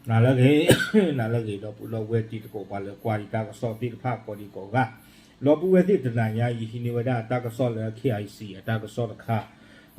နၤလၢအဂ့ၤ, နၤလၢအဂ့ၤ ဒီပုၢ်ဒီဝဲၢ်တံၤသကိး ပှၤလၢကွၢ်ယတၢ်ကစီၣ်သ့ၣ်တဖၣ်ကိးဒံးကိးဂၤ, ဒီပုၢ်ဝဲၢ်သ့ၣ်တနၤညါအံၤ ယဟံးန့ၢ်ဝဲဒၣ်တၢ်ကစီၣ်လၢ KIC အတၢ်ကစီၣ်တခါ,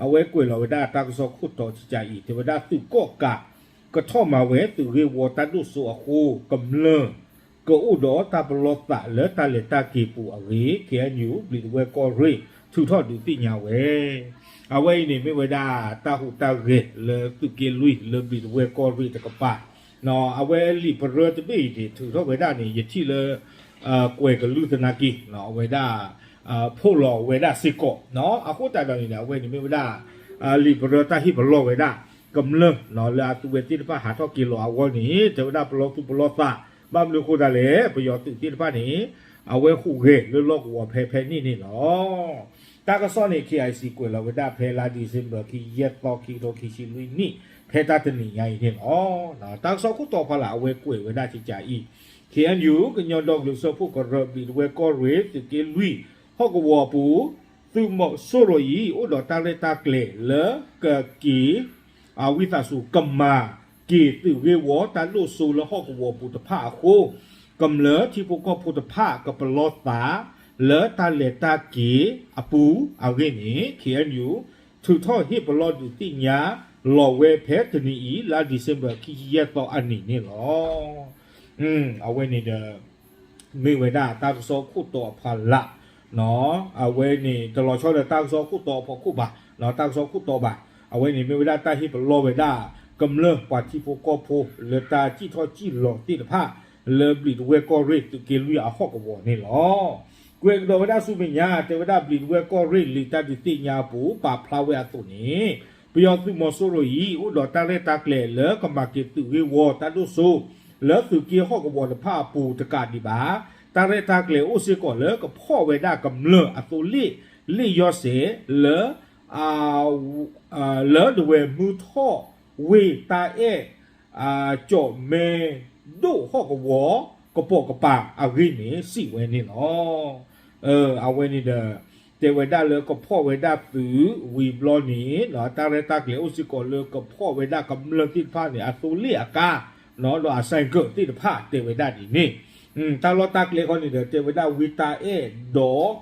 အဝဲကွဲးလီၤဝဲဒၣ်တၢ်ကစီၣ်ခိၣ်တီတကးအံၤ တဲဝဲဒၣ်သုးကီၣ်ကး ကထီၣ်မၤဝဲသုးဂ့ၢ်ဝီတၢ်ဒိၣ်စိအဃိ ကမျၢၢ် ကအိၣ်ဒီးတၢ်ပလီၢ်သးလၢတၢ်လဲၤတၢ်က့ၤပူၤအဂ့ၢ် KNU ဘျံးတဝဲၢ်ကီၢ်ရ့ၣ် ထုးထီၣ်ဒုးသ့ၣ်ညါဝဲ. အဝဲအံၤန့ၣ်မ့ၢ်ဝဲဒၣ်တၢ်ဟူးတၢ်ဂဲၤလၢသုးက့လွံၢ်လၢဘျံးတဝဲၢ်ကီၢ်ရ့ၣ်တကပၤ, အဝဲလံာ်ပရၢတဘ့ၣ်အံၤန့ၣ် ထုးထီၣ်ဝဲဒၣ်န့ၣ် ယထံၣ်လၢ ကွဲးကလုၢ်သနာ်က့ အဝဲဒၣ် ဖိးလီၤဝဲဒၣ်စ့ၢ်ကီး, အဃိသတးဒီးန့ၣ် အဝဲန့ၣ်မ့ၢ်ဝဲဒၣ် လံာ်ပရၢတၢ်ဟ့ၣ်ပလီၢ်ဝဲဒၣ် ကမျၢၢ် လၢအသုးဝဲသ့ၣ်တဖၣ်ဟးထီၣ်က့ၤလီၤအဂီၢ်န့ၣ် တဲဝဲဒၣ်ပလီၢ်သူၣ်ပလီၢ်သး, ဘၣ်မနုၤအဃိသတးလဲၣ် ပယီၤသုးသ့ၣ်တဖၣ်န့ၣ် အဝဲဟူးဂဲၤလၢလီၢ်ကဝီၤဖဲဖဲန့ၣ်န့ၣ်လီၤ. တၢ်ကစီၣ်န့ၣ် KIC ကွဲးလီၤဝဲဒၣ်ဖဲလါ December ခံဆံယဲၢ်သီ ခံကထိခံဆံလွံၢ်နံၣ် ဖဲတၢ်တနံၤညါအံၤန့ၣ်လီၤ. တၢ်ကစီၣ်ခိၣ်တီဖီလာ် အဝဲကွဲးဝဲဒၣ်ကကးအံၤ, KNU ကညီဒီကလုာ်စၢဖှိၣ်ကရၢ ဘျံးတဝဲၢ်ကီၢ်ရ့ၣ် သုးက့လွံၢ် ဟီၣ်ကဝီၤအပူၤ သုးမီၤစိရိၤအံၤ အိၣ်ဒီးတၢ်ရဲၣ်တၢ်ကျဲၤလၢကက့ၤ ဝံသးစူၤကမၤက့ၤသုးဂ့ၢ်ဝီတၢ်ဒိၣ်စိလၢဟီၣ်ကဝီၤပူၤတဖၣ်အဃိ, ကမျၢၢ်ထံဖိကီၢ်ဖိတဖၣ်ကပလီၢ်သး လၢတၢ်လဲၤတၢ်က့ၤအပူၤအဂ့ၢ်န့ၣ် KNU ထုးထီၣ်ဟ့ၣ်ပလီၢ်ဒုးသ့ၣ်ညါလီၤဝဲဖဲတနံၤအံၤ လါ December ခံဆံယဲၢ်သီအနံၤန့ၣ်လီၤ. အဝဲန့ၣ်ဒီး မ့ၢ်ဝဲဒၣ်တၢ်ကစီၣ်ခိၣ်တီအဖီလာ်, အဝဲန့ၣ်တလီၤဆီဒီးတၢ်ကစီၣ်ခိၣ်တီအဖီခိၣ်ဘၣ်, တၢ်ကစီၣ်ခိၣ်တီဘၣ်, အဝဲန့ၣ်မ့ၢ်ဝဲဒၣ်တၢ်ဟ့ၣ်ပလီၢ်ဝဲဒၣ် ကမျၢၢ်ပှၤထံဖိကီၢ်ဖိလၢတၢ်စံၣ်ထီၣ်စံၣ်လီၤသ့ၣ်တဖၣ် လၢဘျံးတဝဲၢ်ကီၢ်ရ့ၣ်သုးက့လွံၢ်အဟီၣ်ကဝီၤန့ၣ်လီၤ. ကွဲးကဒီးဝဲဒၣ်ဆူမဲာ်ညါ တဲဝဲဒၣ်ဘျံးတဝဲၢ်ကီၢ်ရ့ၣ်လံာ်တၢ်ဒုးသ့ၣ်ညါအပူၤ ပာ်ဖျါဝဲအသိးန့ၣ် ပယီၤသုးမီၤစိရိၤအံၤ အိၣ်ဒီးတၢ်ရဲၣ်တၢ်ကျဲၤလၢကမၤက့ၤသုးဂ့ၢ်ဝီတၢ်ဒိၣ်စိ လၢသုးက့ဟီၣ်ကဝီၤတဖၣ်အပူၤတကးဒံးဘၣ်, တၢ်ရဲၣ်တၢ်ကျဲၤအိၣ်စ့ၢ်ကီးလၢကဖီၣ်ဝဲဒၣ်ကမျၢၢ်အသိလ့ၣ်လ့ၣ်ယီၢ်စဲးလၢ လၢဒဝဲၢ်မုၢ်ထီၣ်ဝ့ၢ်တၢ်အဲၣ် ကၠီၣ်မဲဒိၣ်ဟီၣ်ကဝီၤ ကပိာ်ကပၤအဂ့ၢ်န့ၣ် စံးဝဲန့ၣ်လီၤ. အဝဲန့ၣ်ဒီး တဲဝဲဒၣ်လၢကဖီၣ်ဝဲဒၣ်သုးဝံၤဘျီန့ၣ် တၢ်ရဲၣ်တၢ်ကျဲၤအိၣ်စ့ၢ်ကီးလၢကဖီၣ်ဝဲဒၣ်ကမျၢၢ်သ့ၣ်တဖၣ်န့ၣ် အသိလ့ၣ်အကါ ဒီးအဆိုင်ကယ်သ့ၣ်တဖၣ်တဲဝဲဒၣ်ဒ်န့ၣ်, တၢ်လီၢ်တၢ်ကျဲဃီန့ၣ်ဒီး တဲဝဲဒၣ်ဝ့ၢ်တၢ်အဲၣ်ဒီး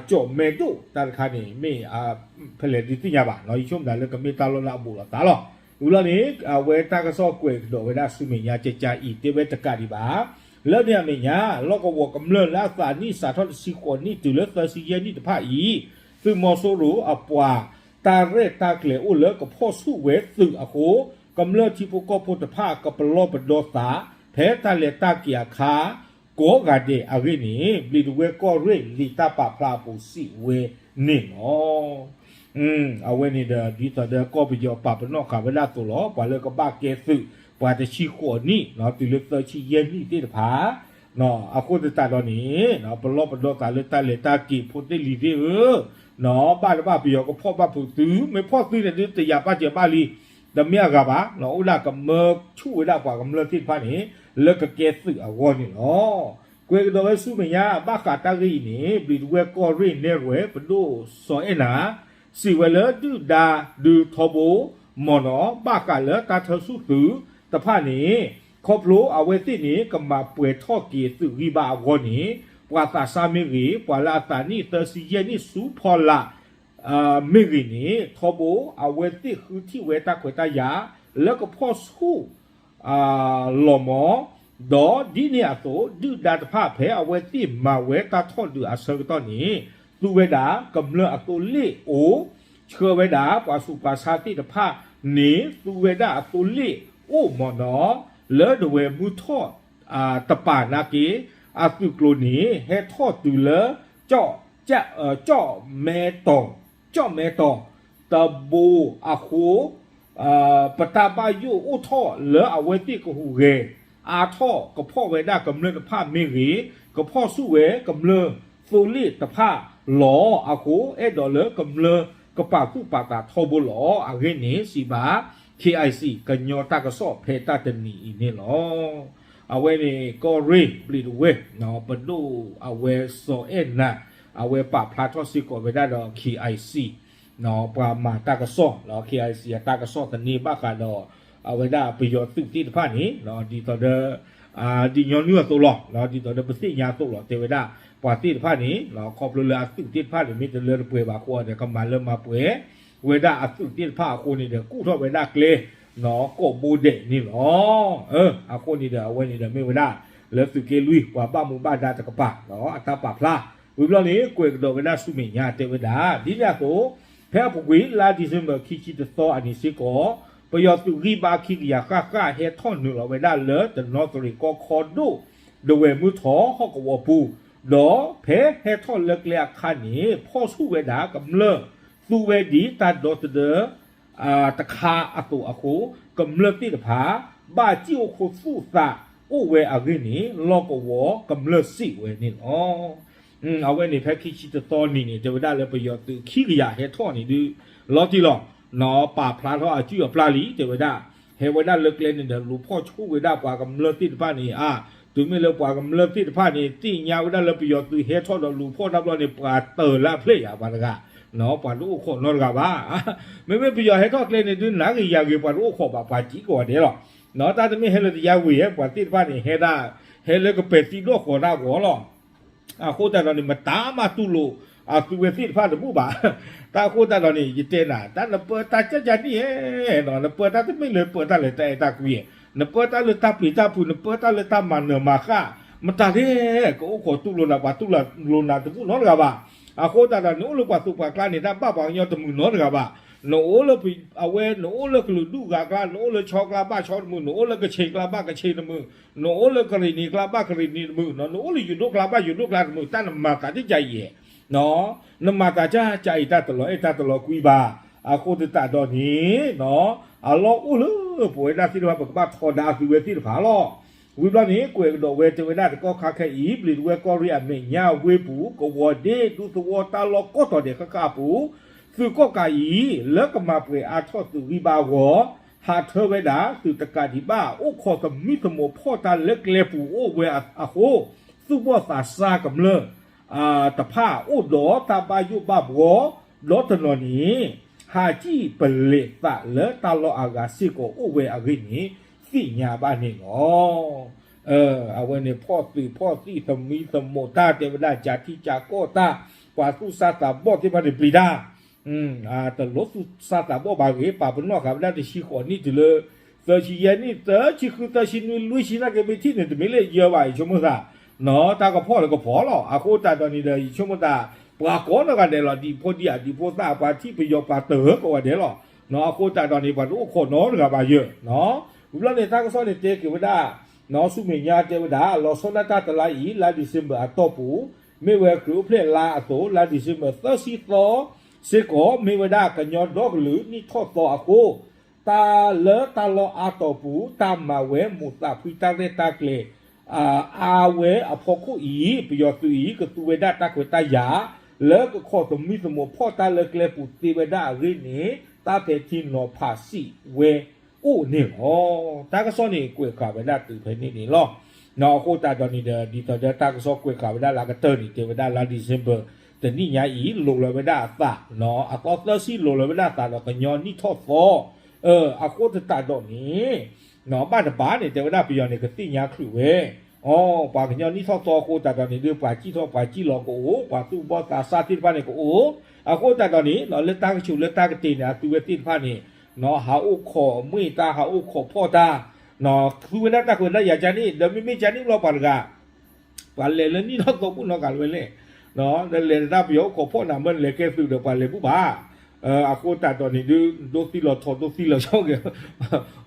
ကၠီၣ်မဲဒိၣ်တၢ်တခါန့ၣ် မ့ၢ် ဖဲလဲၣ်ဒုးသ့ၣ်ညါဘၣ် ယဆိကမိၣ်လၢကမ့ၢ်တၢ်လီၢ်လၢအဘူးလိာ်သးလီၤ. ဝံၤလီၤန့ၣ် အဝဲတၢ်ကစီၣ်ကွဲးကဒီးဝဲဒၣ်ဆူမဲာ်ညါကကးအံၤ တဲဝဲတကးဒံးဘၣ်, လၢန့ၣ်အမဲာ်ညါ လီၢ်ကဝီၤကမျၢၢ်လၢအသးနံၣ်စးထီၣ်တဆံဃိးနံၣ်တုၤလၢသၢဆံယဲၢ်နံၣ်တဖၣ်အံၤ သုးမီၤစိရိၤအပှၤ တၢ်ရဲၣ်တၢ်ကျဲၤအိၣ်လၢကဖီၣ်ဆူၣ်ဝဲသုးအဃိ ကမျၢၢ်ထံဖိကီၢ်ဖိတဖၣ်ကပလီၢ်ပဒီသး ဖဲတၢ်လဲၤတၢ်က့ၤအခါ ကိးဂၤဒဲးအဂ့ၢ်န့ၣ် ဘျံးတဝဲၢ်ကီၢ်ရ့ၣ်လံာ်တၢ်ပာ်ဖျါအပူၤစံးဝဲန့ၣ်လီၤ. အဝဲန့ၣ်ဒီး ဒ်သိးဒီးကီၢ်ပယီၤပာ်ပနီၣ်ဃာ်ဝဲဒၣ်အသိးလီၤ. ပှၤလၢကဘၣ်ကဲသုး ပှၤတဆံဃိးနံၣ် တုၤလၢသၢဆံယဲၢ်နံၣ်သ့ၣ်တဖၣ် အဃိသတးဒီးန့ၣ် ပလီၢ်ပဒီသးလၢတၢ်လဲၤတၢ်က့ၤ ဖိသ့ၣ်လံၤသ့ၣ်ဧၢ, ဘၣ်တဘၣ်ပယီၤကဖီၣ်ဘၣ်ဖုးသု, မ့ၢ်ဖီၣ်သုန့ၣ်ဒုးတယာ်ဘၣ်စၢၤဘၣ်လံ, တမ့ၢ်အဂၤဘၣ်, အိၣ်ဒၣ်ကမၢဆူၣ်ဝဲဒၣ်ပှၤကမျၢၢ်သ့ၣ်တဖၣ်န့ၣ် လၢကကဲသုးအဂီၢ်န့ၣ်လီၤ. ကွဲးကဒီးဝဲဆူမဲာ်ညါ ဘၣ်ဃးတၢ်ဂ့ၢ်အံၤန့ၣ် ဘျံးတဝဲၢ်ကီၢ်ရ့ၣ်နဲၣ်ရွဲၣ် ပဒိၣ်စီၤအဲၣ်နၤ စံးဝဲလၢဒုၣ်ဒါဒုးထီဘိမီၢ်နီၤ ဘၣ်ဃးလၢတၢ်ထၢဆူၣ်သုးတဖၣ်န့ၣ် ခီဖျိအဝဲသ့ၣ်န့ၣ် ကမၤပှဲၤထီၣ်က့ၤသုးဂံၢ်ဘါအဂီၢ်န့ၣ် ပှၤသးစၢ်မ့ၢ်ဂ့ၤ ပှၤလၢအသးနံၣ်သၢဆံယဲၢ်နံၣ်ဆူဖီလာ် မ့ၢ်ဂ့ၤန့ၣ် ထီဘိအဝဲသ့ၣ်ဃုထံၣ်ဝဲတၢ်ခွဲးတၢ်ယာ် လၢကဖီၣ်ဆူၣ် လီၤမီၤ, ဒီးဒ်န့ၣ်အသိး ဒုၣ်ဒါတဖၣ်ဖဲအဝဲသ့ၣ်မၤဝဲတၢ်ထီၣ်ဒုးအဆၢကတီၢ်န့ၣ် သူဝဲဒၣ်ကမျၢၢ်အသိလ့ၣ်အိၣ်, ဆှၢဝဲဒၣ်ပှၤဆူးပှၤဆါသ့ၣ်တဖၣ်န့ၣ် သူဝဲဒၣ်အသိလ့ၣ်အိၣ်မီၢ်နီၤ, လၢဒဝဲၢ်မုၢ်ထီၣ် တပၤနာ်က့ အသုးကျိၤန့ၣ် ဟဲထီၣ်တုၤလၢ ကၠီၣ်မဲတီၤ, ကၠီၣ်မဲတီၤ တဘိအဃိ ပတၢ်ဘၣ်ယိၣ်အိၣ်ထီၣ်လၢအဝဲသ့ၣ်ကဟူးဂဲၤအါထီၣ် ကဖီၣ်ဝဲဒၣ်ကမျၢၢ်တဖၣ်မ့ၢ်ဂ့ၤ, ကဖီၣ်ဆူၣ်ဝဲကမျၢၢ်သိလ့ၣ်တဖၣ်လီၤ. အဃိ အဲၣ်ဒိးလၢကမျၢၢ်ကပာ်သူၣ်ပာ်သးထီဘိလီၤ. အဂ့ၢ်န့ၣ် စံးဘၣ် KIC ကညီတၢ်ကစီၣ်ဖဲတၢ်တနံၤအံၤန့ၣ်လီၤ. အဝဲန့ၣ် ကီၢ်ရ့ၣ်ဘျံးတဝဲၢ် ပဒိၣ်အဝဲစီၤအဲၣ်နၤ အဝဲပာ်ဖျါထီၣ်စ့ၢ်ကီးဝဲဒၣ်ဒီး KIC ပှၤမၤတၢ်ကစီၣ်လီၤ. KIC အတၢ်ကစီၣ်သန့ဘၣ်ဃးဒီး အဝဲဒၣ်ပယီၤသုးသ့ၣ်တဖၣ်န့ၣ် ဒ်သိးဒီး ဒ်ညီနုၢ်အသိးလီၤ, ဒ်သိးဒီးပသ့ၣ်ညါအသိးလီၤ တဲဝဲဒၣ် ပှၤသ့ၣ်တဖၣ်န့ၣ် ခီဖျိလၢအသုးသ့ၣ်တဖၣ်န့ၣ် မ့ၢ်တလၢတပှဲၤဘၣ်အဃိဒီး ကမၤလၢမၤပှဲၤဝဲဒၣ်အသုးသ့ၣ်တဖၣ်အဃိန့ၣ်ဒီး ကူၣ်ထီၣ်ဝဲဒၣ်ကျဲ ကိးဘိဒဲးန့ၣ်လီၤ. အဃိန့ၣ်ဒီး အဝဲန့ၣ်ဒီးမ့ၢ်ဝဲဒၣ် လၢသုးက့လွံၢ် ပှၤဘၣ်မူဘၣ်ဒါတကပၤ အတၢ်ပာ်ဖျါ ဝံၤဘျီန့ၣ် ကွဲးကဒီးဝဲဒၣ်ဆူမဲာ်ညါတဲဝဲဒၣ် ဒ်န့ၣ်အသိး ဖဲအပူၤကွံာ် လါဒံၣ်စ့ဘၢၣ် ခံဆံတသီအနံၤစ့ၢ်ကီး ပယီၤသုးဂံၢ်ဘါခံကယၤဃၣ်ဃၣ် ဟဲထီၣ်နုာ်လီၤဝဲဒၣ်လၢတနီသရံၣ်ကီၢ်ခီဒိၣ် ဒဝဲၢ်မုၢ်ထီၣ်ဟီၣ်ကဝီၤပူၤ, ဒီးဖဲဟဲထီၣ်လၢကျဲအခါန့ၣ် ဖီၣ်ဆူၣ်ဝဲဒၣ်ကမျၢၢ် သူဝဲဒ်တၢ်ဒီသဒၢ တခါအသိးအဃိ, ကမျၢၢ်သ့ၣ်တဖၣ် ဘၣ်စံၣ်အိၣ်ခိးသူၣ်သးအိၣ်ဝဲအဂ့ၢ်န့ၣ် လီၢ်ကဝီၤကမျၢၢ်စံးဝဲန့ၣ်လီၤ. အဝဲန့ၣ်ဖဲခံဆံတသီနံၤန့ၣ် တဲဝဲဒၣ်လၢပယီၤသုးခံကယၤဟဲထီၣ်န့ၣ်ဒုး လီၤတံၢ်လီၤ, ပာ်ဖျါထီၣ်အစုအပျၢ်လံ တဲဝဲဒၣ် ဟဲဝဲဒၣ်လၢကျဲန့ၣ်ဒီး လူၤဖီၣ်ဆိၣ်ဝဲဒၣ်ပှၤကမျၢၢ်သ့ၣ်တဖၣ်န့ၣ် အါ, တုၤမ့ၢ်လၢပှၤကမျၢၢ်သ့ၣ်တဖၣ်န့ၣ် သ့ၣ်ညါဝဲဒၣ်လၢပယီၤသုးဟဲထီၣ်ဒီးလူၤဖီၣ်တၢ်ဘျီန့ၣ် ပှၤတၢၢ်လၢအဖျဲၣ်ယၤပှၤတဂၤ, ပှၤတအိၣ်ခိးနီတဂၤဘၣ်. မ့မ့ၢ်ပယီၤဟဲထီၣ်ကျဲန့ၣ်ဒုး နၤဂ့ၤယၤဂ့ၤ ပှၤတအိၣ်ခိးဘၣ် ပှၤစံးကိးဂၤဒဲးလီၤ. တၢ်တမ့ၢ်ဟဲလၢတယါဝ့ၤဧါ ပှၤသ့ၣ်တဖၣ်န့ၣ် ဟဲဒၣ် ဟဲလၢကပဲာ်သံဒိၣ်ဃီၤတၢ်ဂီၤလီၤ. အဃိသတးဒီးန့ၣ် မတၤမၤတူၢ်လိာ် အသုဝဲသ့ၣ်တဖၣ်တဘူၣ်ဘၣ်. တၢ်အဃိသတးဒီးန့ၣ် ယတဲနၤ တၢ်နပၢတၢ်ကၢ်ကၢ်နံၣ်ဧဲ, နပၢတၢ်တမ့ၢ်လၢပၢတၢ်လၢတၢ်အဲၣ်တၢ်ကွံဧဲ, နပၢတၢ်လၢတၢ်ပျံၤတၢ်ဖုး, နပၢတၢ်လၢတၢ်မၤနၢၤမၤဃၣ်, မတၤလဲၣ် ကအိၣ်ခိးတူၢ်လိာ်နၤ ပှၤတူၢ်လိာ်နၤတဘူၣ်နီတဂၤဘၣ်. အဃိသတးဒီး နအိၣ်လၢပှၤသူၣ်ပှၤကျါန့ၣ် တၢ်ဘၣ်ပှၤကညီတမုာ်နီတဂၤဘၣ်. နအိၣ်လၢ အဝဲ နအိၣ်လၢကလုာ်ဒူၣ်ဂၤကျါ, နအိၣ်လၢဆီကျါဘၣ်ဆီတမုာ်, နအိၣ်လၢကဆ့ၣ်ကျါဘၣ်ကဆ့ၣ်တမုာ်, နအိၣ်လၢကရ့ၣ်နံၤကျါဘၣ်ကရ့ၣ်နံၤတမုာ်, နအိၣ်လၢယိၤဒိၣ်ကျါဘၣ်ယိၤဒိၣ်ကျါတမုာ်, တၢ်နမၤသးတကးအံၤ, နမၤသးကၢ်ကၢ်အံၤ တၢ်တလီၤအဲၣ်တၢ်တလီၤကွံဘၣ်. အဃိသတးဒီးန့ၣ် အလီၢ်အိၣ်လၢပဝဲဒၣ်သ့ၣ်တဖၣ် ပကဘၣ်ထီဒါအသုဝဲသ့ၣ်တဖၣ်လီၤ. ဝံၤဘျီန့ၣ် ကွဲးကဒီးဝဲတဲဝဲဒၣ်တကီၢ်ခါခဲအံၤ ဘျံးဒဝဲၢ်ကီၢ်ရ့ၣ်အမဲာ်ညါဝ့ၢ်ပူၤ ကဝီၤဒ့ဒူသဝီတၢ်လီၢ်ကိးတီၤဒဲးဃၣ်ဃၣ်အပူၤ သုးကီၣ်ကးအံၤ လၢကမၤပှဲၤအါထီၣ်သုးဂံၢ်ဘါအဂီၢ် ဟးထၢဝဲဒၣ် သုးတကးဒံးဘၣ် အိၣ်ခိးသမံသမိးဖီၣ်တၢ်လၢကျဲပူၤအိၣ်ဝဲအဃိ သူၣ်ဘီၣ်သးစၢ်ကမျၢၢ် တဖၣ်အိၣ်ဒီးတၢ်ဘၣ်ယိၣ်ဘၣ်ဘှီ ဒီးတနီၤန့ၣ် ဟးစံၣ်ပလဲးသးလၢတၢ်လီၢ်အဂၤစ့ၢ်ကီးအိၣ်ဝဲအဂ့ၢ်န့ၣ် သ့ၣ်ညါဘၣ်န့ၣ်လီၤ. အဝဲန့ၣ်ဖီၣ်သုးဖီၣ်သံၣ်သမံသမိးတၢ် တဲဝဲဒၣ် ကၠးထံကၠးကီၢ်တၢ် ပှၤသူၣ်စၢ်သးဘီၣ်သ့ၣ်တဖၣ်န့ၣ်ပျံၤတၢ် တလိၣ်သူၣ်စၢ်သးဘီၣ်ဘၣ်ဂ့ၤ ပာ်ပနီၣ်ဃာ်ဝဲဒၣ်တဆံဃိးနံၣ်တုၤလၢ သၢဆံယဲၢ်နံၣ် သၢဆံဃု သၢဆံနွံ လွံၢ်ဆံနာ်က့ မ့ၢ်ထံၣ်န့ၣ် တမ့ၢ်လၢယဲဘၣ် ယဆိကမိၣ်သး တၢ်ကဖီၣ်လၢကဖီၣ်လီၤ. အဃိသတးဒီးန့ၣ်ဒီး ယဆိကမိၣ်သး ပှၤကိးနီၢ်ဂၤဒဲးလီၤ ဒံၣ်ဖိဒံၣ်အဒံၣ်ဖိသၣ် ပှၤထံၣ်ပယီၤပှၤတၢၢ်ကိးဂၤဒဲးလီၤ. အဃိသတးဒီးန့ၣ် ပှၤတအိၣ်ခိးနီတဂၤဘၣ်ယဲၢ် ဝံၤဘျီန့ၣ် တၢ်ကစီၣ်န့ၣ်တဲက့ၤဝဲဒၣ် ဆူမဲာ်ညါတဲဝဲဒၣ် လီၤဆီဒၣ်တၢ်တလါအံၤ လါဒံၣ်စ့ဘၢၣ်အတီၢ်ပူၤ မ့ၢ်ဝဲခရံာ်အိၣ်ဖျဲၣ်လါအသိး လါဒံၣ်စ့ဘၢၣ်သၢဆံသီ စ့ၢ်ကီး မ့ၢ်ဝဲဒၣ်ကညီဒီကလုာ်နံၣ်ထီၣ်သီအဃိ တၢ်လၢတၢ်လီၢ်အါတီၢ်ပူၤ တၢ်မၤဝဲမိၢ်သးဖှံတၢ်ရဲၣ်တၢ်ကျဲၤ အါဝဲအဖီခိၣ်အံၤ ပယီၤသုးအံၤ ကသူဝဲဒၣ်တၢ်ခွဲးတၢ်ယာ် လၢကခိးသမံသမိးဖီၣ်တၢ်လၢကျဲပူၤသ့ဝဲဒၣ်အဂ့ၢ်န့ၣ် တၢ်ပဲာ်ထံနီၤဖးစံးဝဲအိၣ်န့ၣ်လီၤ. တၢ်ကစီၣ်န့ၣ် ကွဲးဃာ်ဝဲဒၣ်တုၤဖဲန့ၣ်န့ၣ်လီၤ. အဃိသတးဒီးန့ၣ်ဒီး ဒ်သိးဒီးတၢ်ကစီၣ်ကွဲးဃာ်ဝဲဒၣ်လၢအကတၢၢ်န့ၣ် တဲဝဲဒၣ်လါဒံၣ်စ့ဘၢၣ် တနံၣ်ညါအံၤ လိၤလီၤဝဲဒၣ်အသး အသီသၢဆံလိၤလီၤဝဲဒၣ်အသးဒီးကညီနံၣ်ထီၣ်သီ အဃိသတးဒီးန့ၣ် ဘၣ်တဘၣ်န့ၣ် တဲဝဲဒၣ်ပယီၤန့ၣ် ကသ့ၣ်ညါချုးဝဲ အ ပှၤကညီနံၣ်ထီၣ်သီအဃိသတးဒီးန့ၣ် ဒ်ပှၤစံၣ်ထီၣ်ပှၤစံၣ်လီၤကအိၣ် ပှၤသူၣ်ဘီၣ်သးစၢ်သ့ၣ်တဖၣ်န့ၣ်ကအိၣ် အဃိသတးဒီးန့ၣ် လၢတၢ်ကဆူးလၢတၢ်ကတ့ၢ်န့ၣ် အသုဝဲသ့ၣ်တဖၣ်န့ၣ် ဟးအိၣ်ခိးအမွ့ၢ်တၢ် ဟးအိၣ်ခိးဖီၣ်တၢ် သူဝဲဒၣ်တၢ်ခွဲးတၢ်ယာ်ကန့ၣ် ဒီးမ့မ့ၢ်ကန့ၣ်ဘျီပှၤတဂၤ ပှၤလဲၤလၢနံၣ်ထီၣ်သီဘူၣ်နီတဂၤလၢၤဝဲလဲၣ် ဒီးလဲၤတၢ်ပယီၤအိၣ်ခိးဖီၣ်နၤ မ့ၢ်နလဲၤကဲသုးဒီးပှၤလဲၤဘူၣ်ဘၣ် အဃိသတးဒီးန့ၣ်ဒုး ဒိသံလီၤထီၣ်ဒိသံလီၤဆီက့ၤ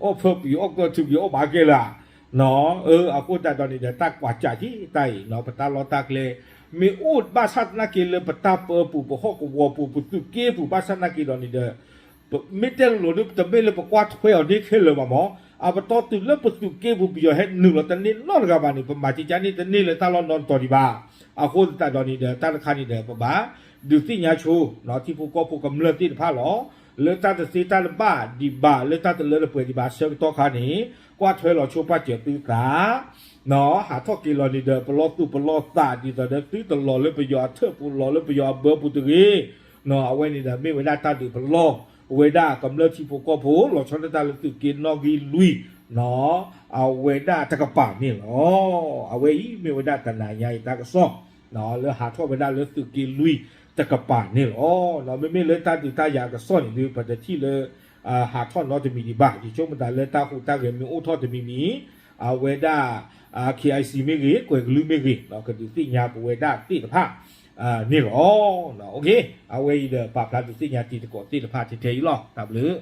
အီၣ်ဖၢပံၤအီၣ်ကၢၢ်ထူပံၤအီၣ်ဘၣ်ကဲလၢ အဃိသတးဒီးန့ၣ်ဒီး တၢ်ကွၢ်စးက့ၤတၢ်အံၤ ပတၢ်လီၢ်တၢ်ကျဲ မ့ၢ်အိၣ်ဘၣ်ဆၣ်သနာ်က့လၢပတၢ်ပၢပူၤ ပဟီၣ်ကဝီၤပူၤ ပသုးက့ပူၤ ဘၣ်ဆၣ်သနာ်က့ဒီးန့ၣ်ဒီး မ့ၢ်တဲလိၤလိၤဒုး တမ့ၢ်လၢပကွၢ်ထွဲအီၤန့ၢ်ခဲလၢာ်ဘၣ်မး အပတီၢ်တုၤလၢပသုးက့ပူၤ ပယီၤဟဲနုာ်လီၤတန့ၢ်နီတဂၤဘၣ်န့ၣ် ပမၤကကန့ၣ်တန့ၢ်လၢတၢ်လီၢ်နီတတီၤဒံးဘၣ်. အဃိသတးဒီးန့ၣ်ဒီး တၢ်တခါန့ၣ်ဒီး ပဘၣ်ဒုးသ့ၣ်ညါဆိ ထံဖိကီၢ်ဖိကမျၢၢ်သ့ၣ်တဖၣ်လီၤ. လၢတၢ်တသ့တၢ်တဘၣ်ဒံးဘၣ် လၢတၢ်တလၢတပှဲၤဒံးဘၣ် ဆၢကတီၢ်ခါန့ၣ် ကွၢ်ထွဲလီၤဆိပာ်စၢၤသုသး ဟးထီၣ်က့ၤလီၤန့ၣ်ဒီး ပလီၢ်သူၣ်ပလီၢ်သး ဒ်သိးဒီးသုတလီၤလၢပယီၤအထၢၣ်ပူၤ လီၤလၢပယီၤအဘၢပူၤတဂ့ၤ. အဝဲန့ၣ်ဒီး မ့ၢ်ဝဲဒၣ်တၢ်ဒုးပလီၢ် ဝဲဒၣ်ကမျၢၢ်ထံဖိကီၢ်ဖိ လီၤဆီဒၣ်တၢ်လၢသုးက့နီၣ်ဂံၢ်လွံၢ် အဝဲဒၣ်တကပၤန့ၣ်လီၤ. အဝဲအံၤမ့ၢ်ဝဲဒၣ်တနၤညါအံၤတၢ်ကစီၣ် လၢဟးထီၣ်ဝဲဒၣ်လၢသုးက့လွံၢ်တကပၤန့ၣ်လီၤ. မ့မ့ၢ်လၢတၢ်ဒုးတၢ်ယၤကစီၣ်န့ၣ်ဒီး ပတထံၣ်လၢ ဟးထီၣ်နီတမံၤဒံးဘၣ်. ယဆိကမိၣ်သးလၢတၢ်ဟူးတၢ်ဂဲၤမ့ၢ်အိၣ်ထီၣ်တမံၤမံၤ အဝဲဒၣ် KIC မ့ၢ်ဂ့ၤ ကွဲၤကလုၢ်မ့ၢ်ဂ့ၤ ကဒုးသ့ၣ်ညါပဝဲဒၣ်သ့ၣ်တဖၣ် န့ၣ်လီၤ. အဝဲအံၤဒီး ပာ်ဖျါဒုးသ့ၣ်ညါတံၤသကိးသ့ၣ်တဖၣ်ထဲထဲအံၤလီၤ. တၢ်ဘျုး